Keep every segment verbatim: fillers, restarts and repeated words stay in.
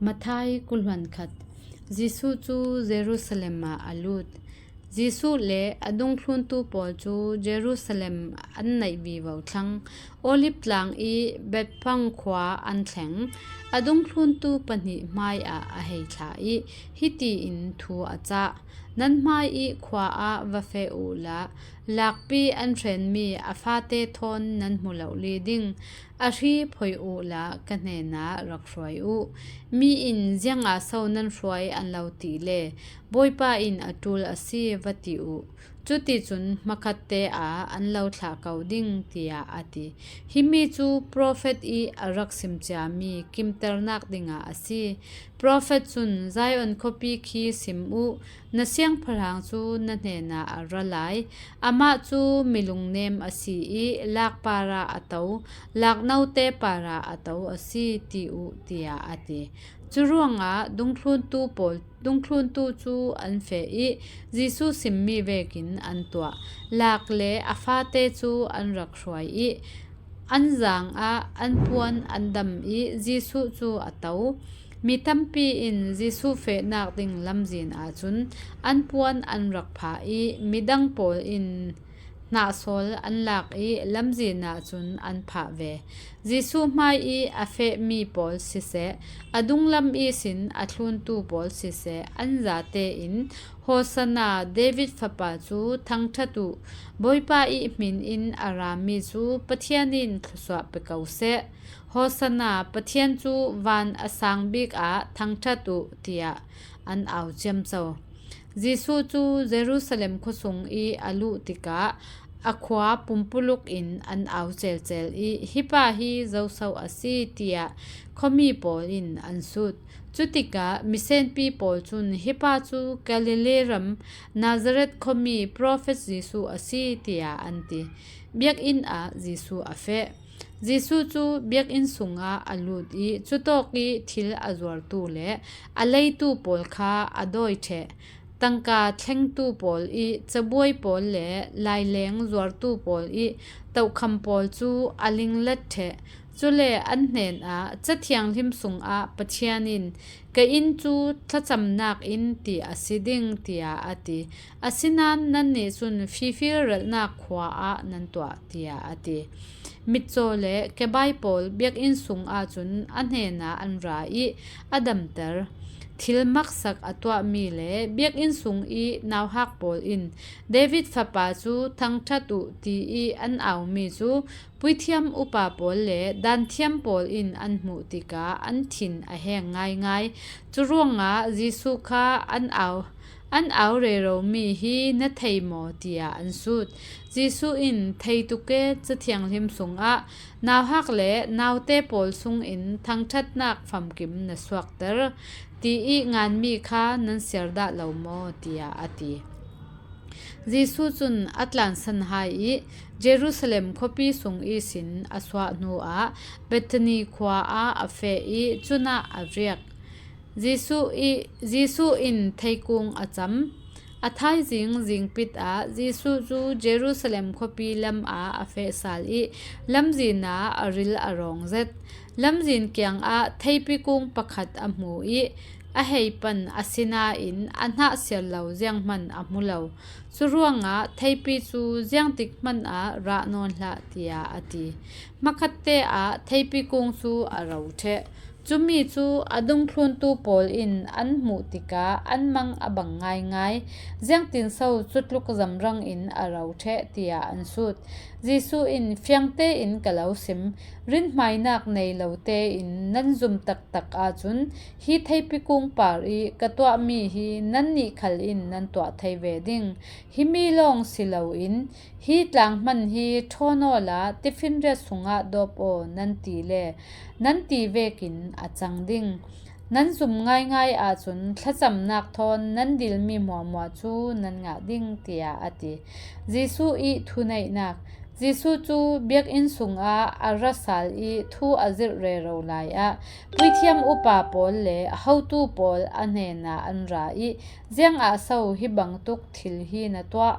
Matthai kul hluan khat. Jesuh cu Jerusalem ah a lut. Jesuh le a dungthluntu pawl cu Jerusalem an naih vivo thlang. Oliv tlang i Bethphage khua an thleng. A dungthluntu pahnih hmaiah a hei thlah i hiti in thu a cah: Nan hmai i khua ah va feh uhla, lakpi an hren mi a fate thawn nan hmu lo li ding. A hri phoih uhla, ka hnenah rak hruai uh. Mi in, "Ziangah so nan hruai?" an lo ti le, "Bawipa in a ṭul a si," va ti uh. Cuticun hmakhatte ah an lo thlah ko ding, tiah a ti. Himi cu profet i a rak sim ciami kimternak dingah a si. Profet cun, "Zion khuapi khi sim uh, na siangpahrang cu na hnenah a ra lai. Amah cu mi lungnem a si i lak parah a to, lak note parah a to a si," ti uh, tiah a ti. Curuangah dungthluntu pawl, dungthluntu cu an feh i Jesuh simmi vekin an tuah. Lak le a fate cu an rak hruai i an zaang ah an puan an dam i Jesuh cu a to. Mi tampi in Jesuh fehnak ding lamzin ahcun an puan an rak phah i midang pawl in hnahsawl an lak i lamzin ahcun an phah ve. Jesuh hmai i a fehmi pawl siseh, a dunglam ihsin a thluntu pawl siseh, an zatein, "Hosanna, David Fapa cu thangṭhat uh, Bawipa i hmin in a rami cu Pathian in thluasuah pe ko seh. Hosanna, Pathian cu van a sang bik ah thangṭhat uh," tiah an au ciamco. Jesuh cu Jerusalem khuasung i a luh tikah a khua pumpuluk in an au celcel i, "Hi pa hi zo so a si?" tiah khuami pawl in an sut. Cutikah misenpi pawl cun, "Hi pa cu Galilee ram Nazareth khuami profet Jesuh a si," tiah an ti. Biakinn ah Jesuh a feh. Jesuh cu biakinn sungah a lut i cutawk i thil a zuartu le a leitu pawl kha a dawi ṭheh. Tangka thlengtu pawl i cabuai pawl le laileng zuartu pawl i tohkham pawl cu a linglet ṭheh. Cule an hnenah, "Ca Thianghlim sungah Pathian in, 'Ka inn cu thlacamnak inn ti a si ding,' tiah a ti. Asinain nannih cun fifi relhnak khua ah nan tuah," tiah a ti. Mitcaw le kebai pawl biakinn sungah cun a hnenah an ra i a damter. Thil maksak a tuahmi le biakinn sung i nauhak pawl in, "David Fapa cu thangṭhat uh," ti i an aumi cu puithiam upa pawl le danthiam pawl in an hmuh tikah an thin a heng ngaingai. Curuangah Jesuh kha an au, an au reromi hi na thei maw, tiah an sut. Jesuh in, "Thei tuk e, Ca Thianghlim sungah nauhak le naute pawl sungin thangṭhatnak famkim na suakter, ti i nganmi kha nan siar dah lo maw?" tiah a ti. Jesuh cun a tlansan hai i Jerusalem khuapi sung ihsin a suah hnuah Bethani khua ah a feh i cunah a riak. Jesuh i, Jesuh in theikung a cam. A thaizing zingpit ah Jesuh cu Jerusalem khuapi lam ah a feh sal i lamzin ah a ril a rawng zet. Lamzin kiangah theipi kung pakhat a hmu i a hei pan, asinain a hnah siar lo zianghman a hmu lo. Curuangah, "Theipi cu ziangtik hmanh ah rah nawn hlah," tiah a ti. Hmakhatte ah theipi kung cu a ro ṭheh. Cumi cu a dungthluntu pawl in an hmuh tikah an mang a bang ngaingai. "Ziangtinso cutluk zamrang in a ro ṭheh?" tiah an sut. Jesuh in, "Fiang tein ka lo sim, rinhmainak nei lo tein nan zum taktak ahcun, hi theipi kung par i ka tuahmi hi nannih khal in nan tuah thei ve ding. Himi lawng si loin, 'Hi tlang hmanh hi ṭhawn awla tifinriat sungah dawp aw,' nan ti le nan ti vekin a cang ding. Nan zum ngaingai ahcun thlacamnak thawn nan dilmi hmuahhmuah cu nan ngah ding," tiah a ti. Jesuh i thuneihnak. Jesuh cu biakinn sungah a ra sal i thu a zirh rero lai ah puithiam upa pawl le hotu pawl a hnenah an ra i, "Ziangah so hi bangtuk thil hi na tuah?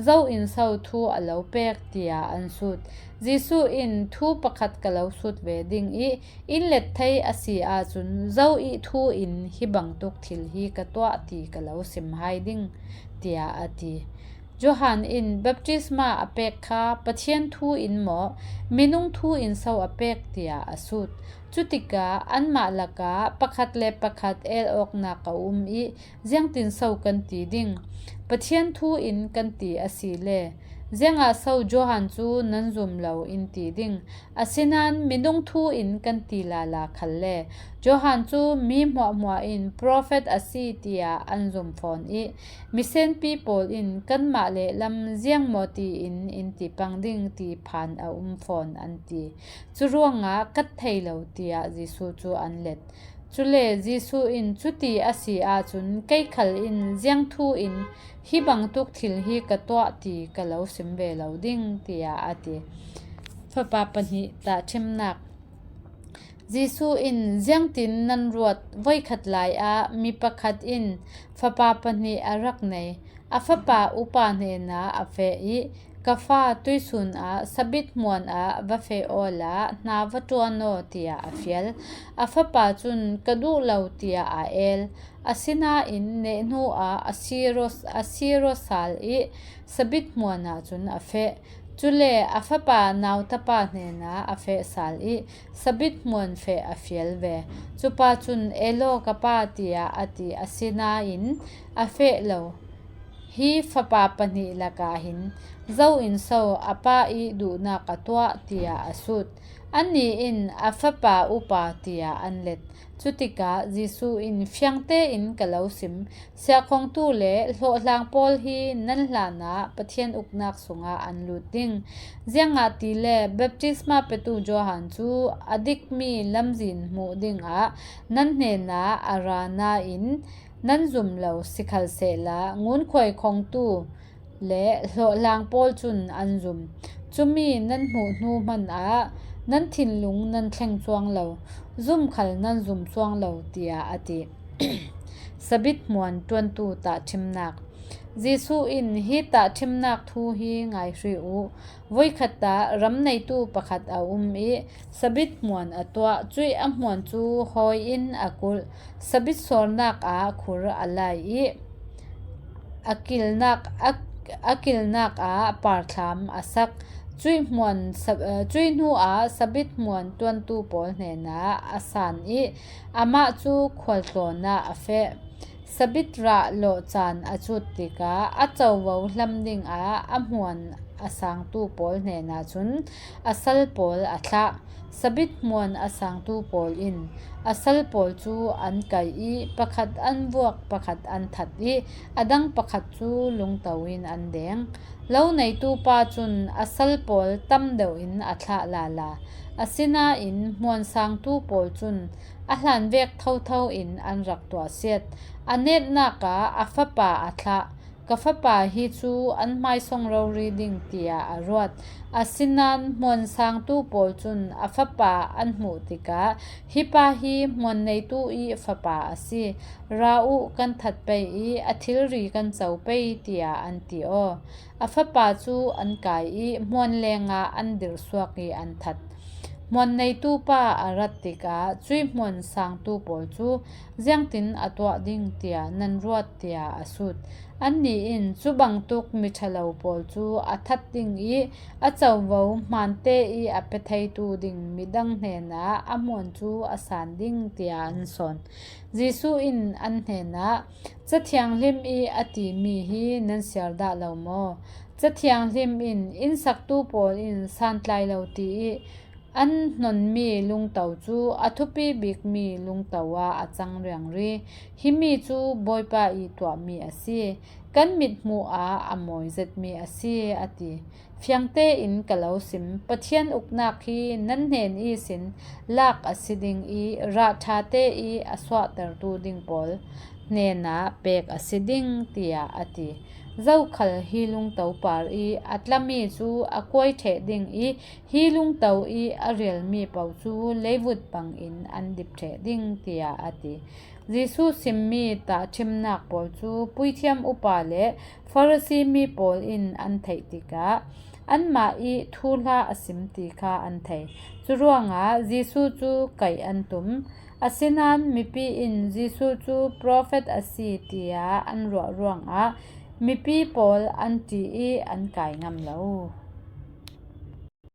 Zo in so thu a lo pek?" tiah an sut. Jesuh in, "Thu pakhat ka lo sut ve ding i, in let thei a si ahcun zo i thu in hi bangtuk thil hi ka tuah ti ka lo sim hai ding," tiah a ti. Johan in baptisma a pek kha Pathian thu in maw, minung thu in so a pek tiah a sut. Cutikah anmah lakah pakhat le pakhat el awknak a um i, "Ziangtin so kan ti ding? Pathian thu in kan ti a si le, ziangah so Johan cu nan zum lo in ti ding? Asinain minung thu in kan ti lala khalle, Johan cu mi hmuahhmuah in profet a si tiah an zum fawn i, misenpi pawl in kanmah lehlam ziangmaw tiin in ti pang ding ti phan a um fawn," an ti. Cu ruangah, "Kat thei lo," tiah Jesuh cu an let. Cule Jesuh in, "Cuti a si ahcun kei khal in ziang thu in hi bangtuk thil hi ka tuah ti ka lo sim ve lo ding," tiah a ti. Fapa pahnih tahṭhimnak. Jesuh in, "Ziangtin nan ruat? Voikhat lai ah mi pakhat in fapa pahnih a rak nei. A fapa upa hnenah a feh i, 'Ka fa, tuisun ah sabit hmuan ah va feh awla hna va ṭuan aw,' tiah a fial. A fapa cun, 'Ka duh lo,' tiah a el. Asinain neh hnu ah a sir aw, a sir aw sal i sabit hmuan ah cun a feh. Cule a fapa nautapa hnenah a feh sal i sabit hmuan feh a fial ve. Cupa cun, 'Elaw, ka pa,' tiah a ti. Asinain a feh lo hi fapa pahnih lakah hin zo in so a pa i duhnak a tuah?" tiah a sut. Annih in, "A fapa upa," tiah an let. Cutikah Jesuh in, "Fiang tein ka lo sim, siahkhongtu le hlawhtlang pawl hi nan hlanah Pathian uknak sungah an lut ding. Ziangahtile baptisma petu Johan cu a dikmi lamzin hmuh dingah nan hnenah a ra nain nan zum lo, sikhalsehla ngunkhuai khongtu le hlawhtlang pawl cun an zum. Cumi nan hmuh hnu hmanh ah nan thinlung nan thleng cuang lo, zum khal nan zum cuang lo," tiah a ti. Sabit hmuan ṭuantu tahṭhimnak. Jesuh in, "Hi tahṭhimnak thu hi ngai hrih u. Voikhat ah ram neitu pakhat a um i sabit hmuan a tuah. Cuih a hmuan cu hawi in a kulh, sabit sawrnak ah khur a lai i a kilnak, a, a kilnak ah parthlam a sak. Cuih hmuan sa-, eh, cuih hnu ah sabit hmuan ṭuantu pawl hnenah a san i amah cu khualtlawn ah a feh. Sabit rah lawh caan a cut tikah a covo hlam dingah a hmuan a sangtu pawl hnenah cun a sal pawl a thlah. Sabit hmuan a sangtu pawl in a sal pawl cu an kaih i pakhat an vuak, pakhat an that i a dang pakhat cu lungto in an deng. Lo neitu pa cun a sal pawl tam deuh in a thlah lala. Asinain hmuan sangtu pawl cun a hlanvek thotho in an rak tuahsiat. A netnak ah a fapa a thlah. 'Ka fapa hi cu an hmaisong rori ding,' tiah a ruat. Asinain hmuan sangtu pawl cun a fapa an hmuh tikah, 'Hi pa hi hmuan neitu i fapa a si. Ra u, kan that pei i a thilri kan co pei,' tiah an ti aw. A fapa cu an kai i hmuan lengah an dirhsuak i an that. Hmuan neitu pa a rat tikah, 'Cuih hmuan sangtu pawl cu ziangtin a tuah ding tiah nan ruat?' tiah a sut. Annih in, 'Cu bangtuk miṭhalo pawl cu a that ding i a covo hmaan te i a pia theitu ding midang hnenah a hmuan cu a san ding,' tiah an sawn. Jesuh in an hnenah, "Ca Thianghlim i a timi hi nan siar dah lo maw? Ca Thianghlim in, 'Innsaktu pawl in santlai lo,' ti i an hnonmi lungto cu a thupi bikmi lungto ah a cang riangri. Himi cu Bawipa i tuahmi a si. Kan mit hmuh ah a mawi zetmi a si," a ti. Fiang tein ka lo sim, Pathian uknak hi nan hnen ihsin lak a si ding i rah ṭha te i a suahtertu ding pawl hnenah pek a si ding, tiah a ti. Zokhal hi lungto par i a tlami cu a kuai ṭheh ding i hi lungto i a rialmi paoh cu leivut bangin an dip ṭheh ding, tiah a ti. Jesuh simmi tahṭhimnak pawl cu puithiam upa le Farasi mi pawl in an theih tikah anmah i thuhla a sim ti kha an thei. Curuangah Jesuh cu kaih an tum. Asinain mipi in Jesuh cu profet a si tiah an ruah ruangah mipi pawl an ṭih i an kai ngam lo.